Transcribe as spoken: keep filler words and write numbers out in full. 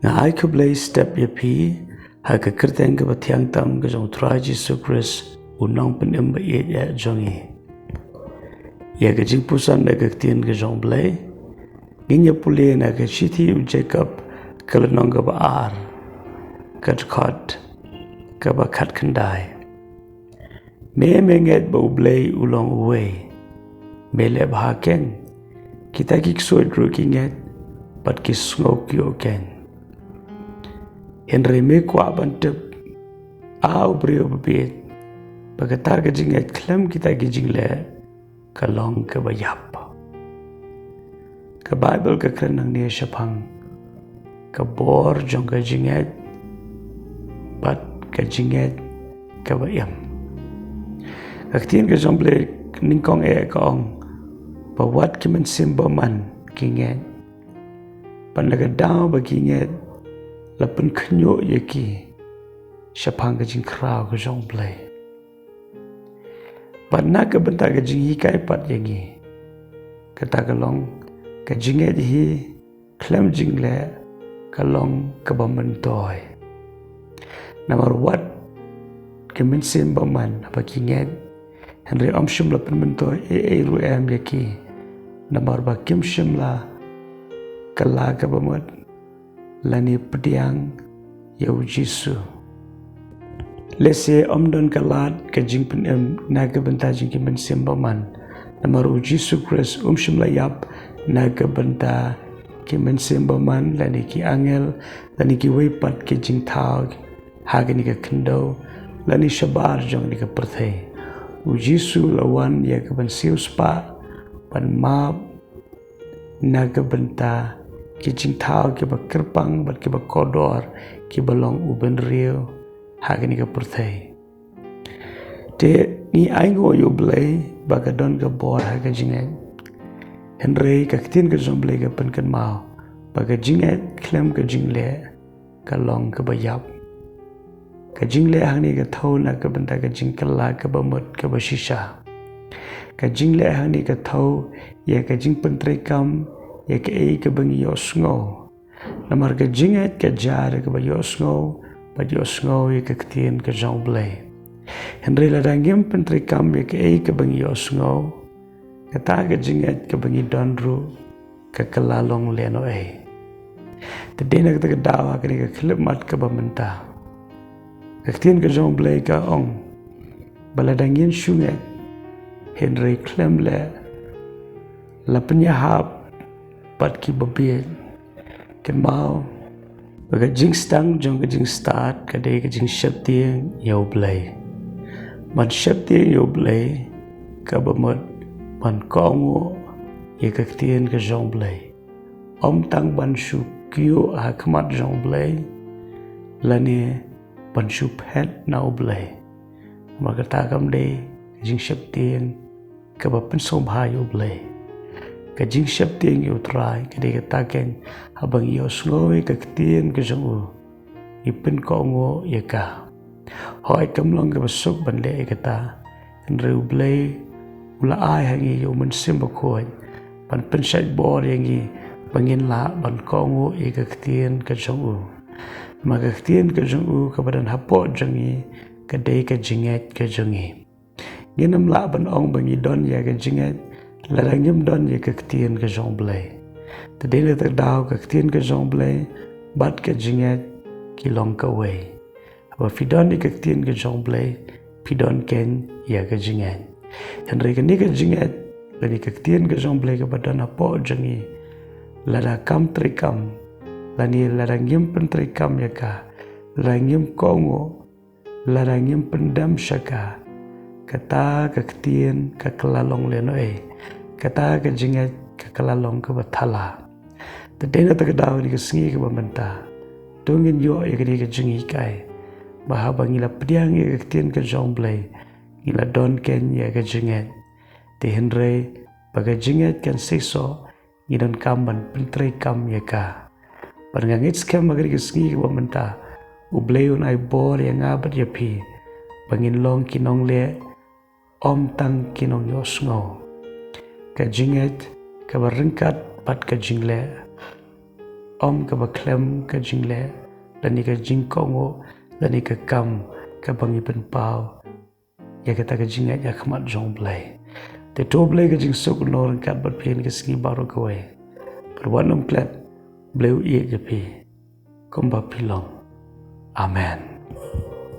Nga ai khublei step ïa phi ha ka kyrteng kaba thiang tam ka jong u Trai Jisu Khrist, u Nongpynim ba ïeit jong ngi. Ïa ka jingpuson da ka ktien ka jong u Blei, ngin ïa pule na ka shithi u Jakob ka lynnong kaba ar, ka dkhot kaba khatkhyndai. Me, me ngeit ba u Blei u long uwei. Me leh bha keiñ. Kita ki ksuid ruh ki ngeit, bad ki sngew kyiuh keiñ. Hynrei me kwah ban tip, a u briew babieit, ba kata ka jingngeit khlem kita ki jingleh, ka long kaba ïap. Ka Baibl ka kren nangne shaphang ka bor jong ka jingngeit, bad ka jingngeit kaba im. Ka ktien ka jong u Blei nyngkong eh ka ong, ba wat ki mynsiem bymman ki ngeit. Bad na ka daw ba ki ngeit, la pynkhynñiuh ïa ki shaphang ka jingkhraw ka jong u Blei. Bad na ka bynta ka jinghikai pat ïa ngi, kata ka long, ka jingngeit hi khlem jingleh ka long kaba myntoi. Namar wat ki mynsiem bymman haba ki ngeit, hynrei ym shym la pynmyntoi ei ei ruh em ïa ki. Namar ba kim shym la kylla kaba mut, lane pdiang ïa u Jisu. Lehse ym don ka lad ka jingpynim na ka bynta jong ki mynsiem bymman. Namar u Jisu Khrist um shym la ïap na ka bynta ki mynsiem bymman, lane ki angel, lane kiwei pat ki jingthaw ha kane ka khyndew, lane shabar jong kane ka pyrthei. U Jisu la wan ïa ka ban siewspah, ban map, na ka bynta ki jingthaw kiba kyrpang bad kiba kordor, kiba long u bynriew ha kane ka pyrthei. Te ngi ainguh ïa u Blei ba ka don ka bor ha ka jingngeit. Hynrei ka ktien ka jong u Blei ka pynkynmaw ba ka jingngeit khlem ka jingleh ka long kaba ïap. Ka jingleh hangne ka thew na ka bynta ka jingkylla kaba mut kaba shisha. Ka jingleh hangne ka thew ïa ka jingpyntreikam ïa kaei kaba ngi ïohsngew. Namar ka jingngeit ka jia da kaba ïohsngew, bad ïohsngew ïa ka ktien ka jong u Blei. Hynrei lada ngim pyntreikam ïa kaei kaba ngi ïohsngew, kata ka jingngeit kaba ngi don ruh ka kylla long lehnohei. Te dei na kata ka daw ha kane ka khyllipmat kaba mynta, ka ktien ka jong u Blei ka ong ba lada ngin shu ngeit hynrei khlem leh, la pynïahap bad kiba bieit. Kynmaw ba ka jingstad jong ka jingstad ka dei ka jingsheptieng ïa u Blei. Ban sheptieng ïa u Blei kaba mut ban kohnguh ïa ka ktien ka jong u Blei. Ym tang ban shu kyiuh ha khmat jong u Blei, lane ban shu phet na u Blei. Namar kata kam dei ka jingsheptieng kaba pynsngewbha ïa u Blei. Ka jingsheptieng ïa u Trai ka dei kata keiñ, haba ngi ïohsngew ïa ka ktien ka jong u, ngi pynkohnguh ïa ka. Hooid kam long kaba suk ban leh ïa kata, hynrei u Blei u la ai ha ngi ïa u Mynsiem Bakhuid ban pynshait bor ïa ngi ba ngin lah ban kohnguh ïa ka ktien ka jong u. Namar ka ktien ka jong u kaba don hapoh jong ngi ka dei ka jingngeit ka jong ngi. Ngin ym lah ban ong ba ngi don ïa ka jingngeit lada ngim don ïa ka ktien ka jong u Blei. Te dei na kata ka daw ka ktien ka jong u Blei bad ka jingngeit ki long kawei. Haba phi don ïa ka ktien ka jong u Blei, phi don keiñ ïa ka jingngeit. Hynrei kane ka jingngeit lane ka ktien ka jong u Blei kaba don hapoh jong ngi, lada kam treikam, lane lada ngim pyntreikam ïa ka, lada ngim kohnguh, lada ngim pyndem sha ka, kata ka ktien ka kylla long lehnohei. Kata ka jingngeit ka kylla long kaba thala. Te dei na kata ka daw ha kane ka sngi kaba mynta, to ngin ïoh ïa kane ka jinghikai ba haba ngi la pdiang ïa ka ktien ka jong u Blei, ngi la don keiñ ïa ka jingngeit. Te hynrei ba ka jingngeit kan seisoh, ngi donkam ban pyntreikam ïa ka. Bad nga ngeit skhem ha kane ka sngi kaba mynta, u Blei un ai bor ïa nga bad ïa phi ba ngin long ki nongleh, ym tang ki nongïohsngew. Ka jingngeit kaba ryngkat bad ka jingleh, ym kaba khlem ka jingleh lane ka jingkohnguh lane ka kam kaba ngi pynpaw ïa kata ka jingngeit ïa khmat jong U Blei. Te to Blei ka jingsuk un long ryngkat bad phi ha ka sngi baroh kawei. Bad wat nym klet, Blei u ïeit ïa phi kumba phi long. Amen.